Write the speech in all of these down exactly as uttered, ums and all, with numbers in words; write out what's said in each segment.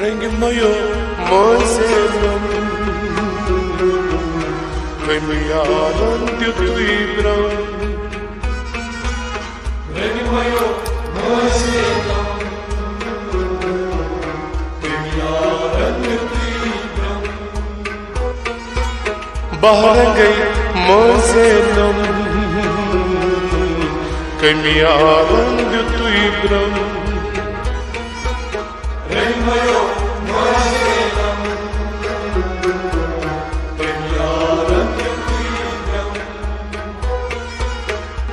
رنگمَیو مٲنٛزینم، کٔمۍ یارن دیُتُے برٛنٛگ۔ رنگمَیو مٲنٛزینم، کٔمۍ یارن دیُتُے برٛنٛگ۔ بہرنگے مٲنٛزینم، کٔمۍ یارن دیُتُے برٛنٛگ۔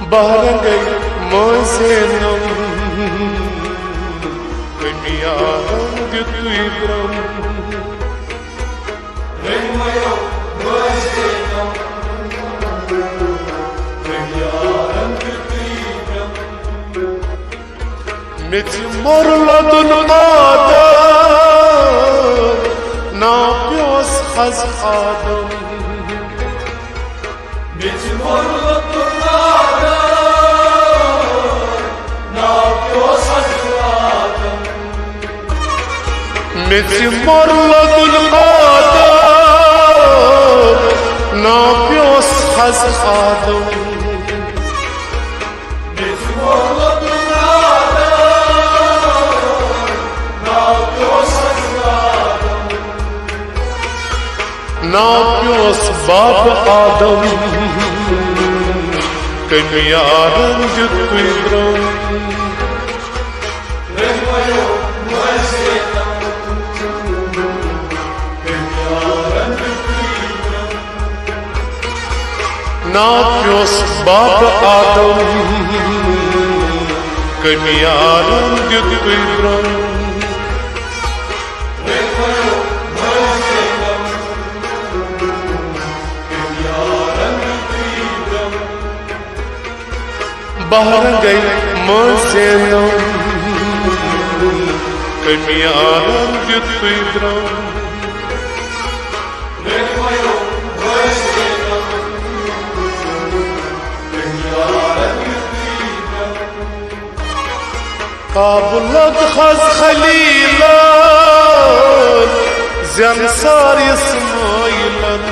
بہرنگے مٲنٛزینم، کٔمۍ یارن دیُتُے برٛنٛگ۔ میٚژِ مۄر لدُن قادر، نا پیوس حض آدم۔ میٚژِ مۄر لدُن قادر، نا پیوس حض آدم۔ میٚژِ مۄر لدُن قادر، نا پیوس حض آدم۔ نا پیوس باب آدم، کٔمۍ یارن دیُتُے برٛنٛگ۔ نا پیوس باب آدم، کٔمۍ یارن دیُتُے برٛنٛگ۔ بہرنگے مٲنٛزینم، کٔمۍ یارن دیُتُے برٛنٛگ۔ کعبہٕ لوٚگ حض خلیلن، زینہٕ سار اسماعیلن۔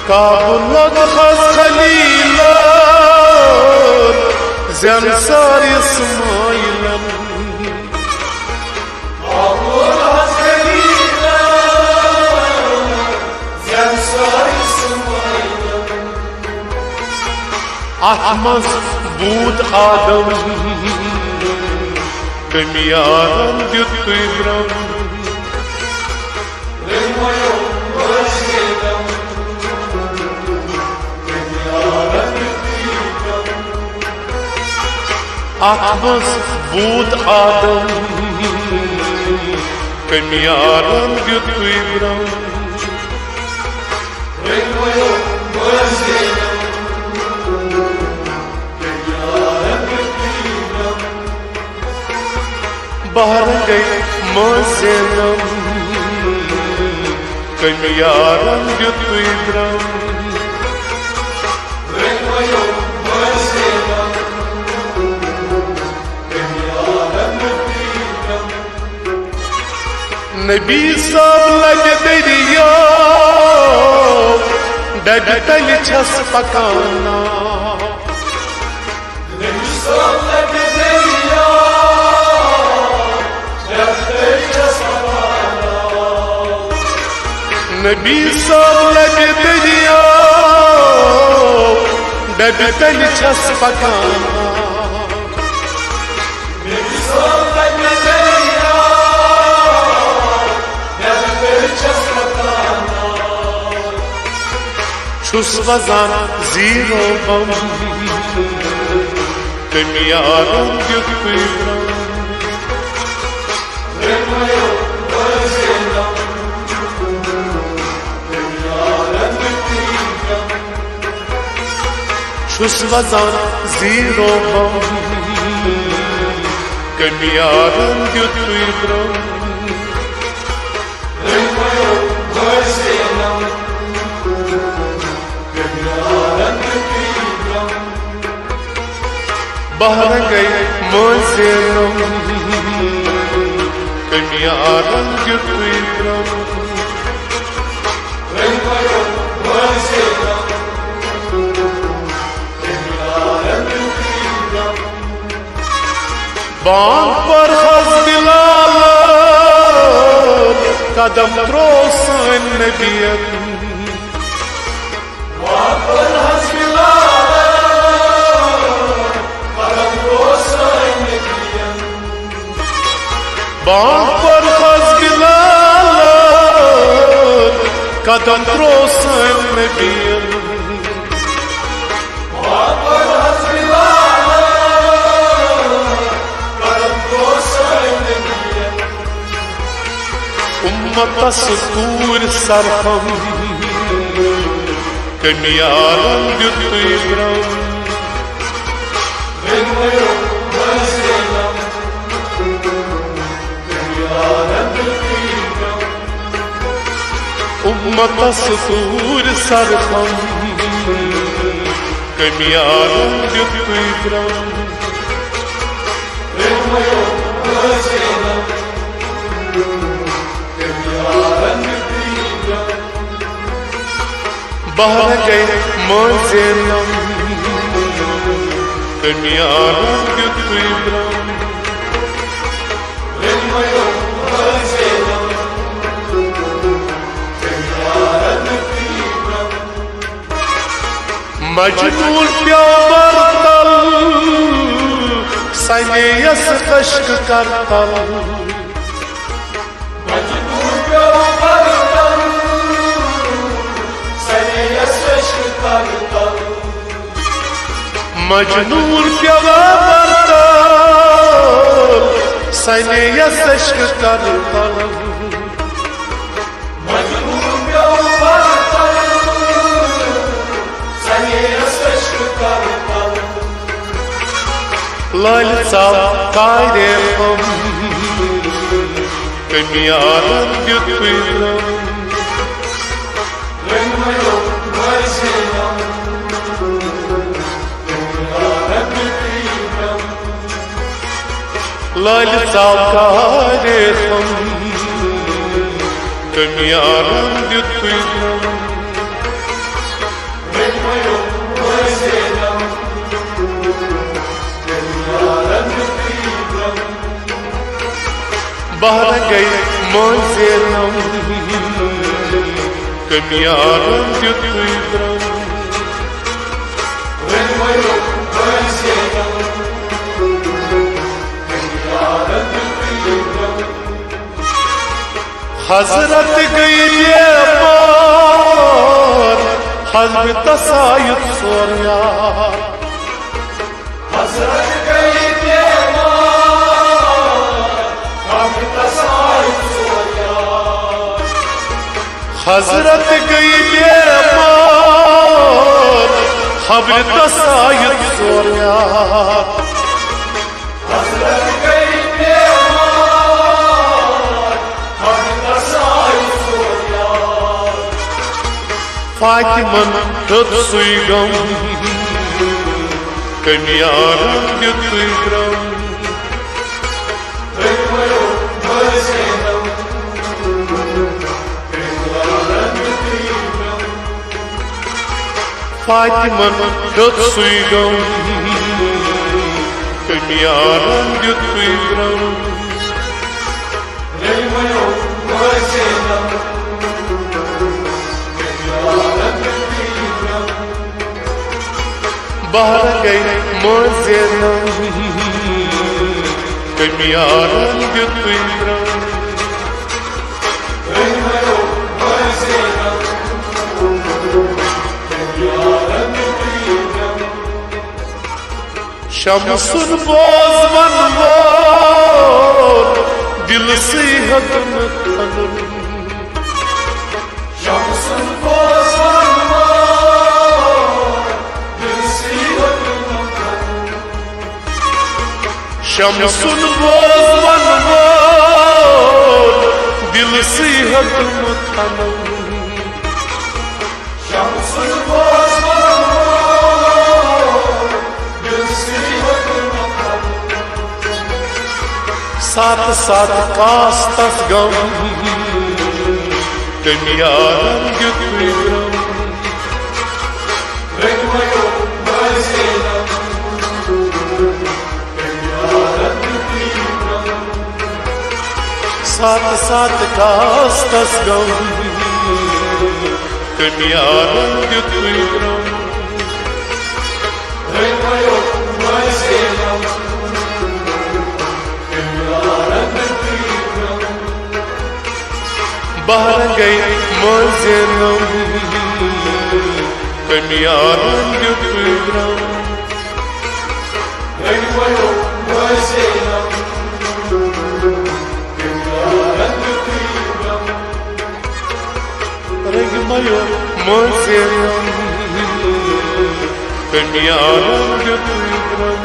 کعبہٕ لوٚگ حض خلیلن، زینہٕ سار اسماعیلن۔ اتھ منٛز بود آدم، کٔمۍ یارن دیُتُے برٛنٛگ۔ اتھ منٛز بود آدم، کٔمۍ یارن دیُتُے برٛنٛگ۔ بہرنگے مٲنٛزینم، کٔمۍ یارن دیُتُے برٛنٛگ۔ نبی صٲب لبہِ دٔریاو، ڈبہِ تلہِ چھَس پکان ناو۔ نبی صٲب لبہِ دٔریاو، ڈبہِ تلہِ چھَس پکان ناو۔ چھُس وزان زیٖرو بم، کٔمۍ یارن دیُتُے برٛنٛگ۔ چھُس وزان زیٖرو بم، کٔمۍ یارن دیُتُے برٛنٛگ۔ بہرنگے مٲنٛزِ نم، کٔمۍ یارن دیُتُے برٛم۔ بانگ پر حض بلال، قدم ترو سٲنۍ نبین۔ بانگ پر حض بلال، قدم ترو سٲنۍ نبین۔ امتس کوٗر سرفم، کٔمۍ یارن دیُتُے برٛم۔ امتس کوٗر سرفم، کٔمۍ یارن دیُتُے برٛم۔ بہرنگے مٲنٛزِ نم، کٔمۍ یارن دیُتُے برٛم۔ مجنون پیوٚو برتل، سنے یس خشک کرتل۔ مجنون پیوٚو برتل، سنے یس خشک کرتل۔ مجنون پیوٚو برتل، سنے یس خشک کرتل۔ مجنون پیوٚو برتل، سنے یس خشک کرتل۔ لالہِ ژاو کارِ غم، کٔمۍ یارن دیُتُے برٛم۔ لالہِ ژاو کارِ غم، کٔمۍ یارن دیُتُے برٛم۔ بہرنگے مٲنٛزِ نم، کٔمۍ یارن دیُتُے برٛم۔ حضرت گٔے بیمار، حضرتس آیہِ ژور یار۔ حضرت گٔے بیمار، حضرتس آیہِ ژور یار۔ حضرت گٔے بیمار، حضرتس آیہِ ژور یار۔ حضرت گٔے بیمار، حضرتس آیہِ ژور یار۔ فاطمن ہیوٚت سُے غم، کٔمۍ یارن دیُتُے برٛم۔ فاطمن ہیوٚت سُے غم، کٔمۍ یارن دیُتُے برٛم۔ بہرنگے مٲنٛزِ نم، کٔمۍ یارن دیُتُے برٛم۔ شمسُن بوزون وول، دِلسٕے ہیوٚتُن کھنُن۔ شمسُن بوزون وول، دِلسٕے ہیوٚتُن کھنُن۔ شمسُن بوزون وول، دِلسٕے ہیوٚتُن کھنُن۔ شمسُن بوزون وول، دِلسٕے ہیوٚتُن ساتہٕ ساتہٕ کاستس غم، تٔمۍ یارن دیُت غم۔ ساتہٕ ساتہٕ کاستس غم، تٔمۍ یارن دیُت غم۔ بہرنگے مٲنٛزِ نم، تٔمۍ یارن دیُت غم۔ رنگمَیو مٲنٛزِ نم، تٔمۍ یارن دیُت غم۔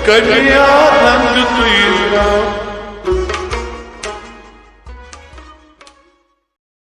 کٔمۍ یارن دیُت غم۔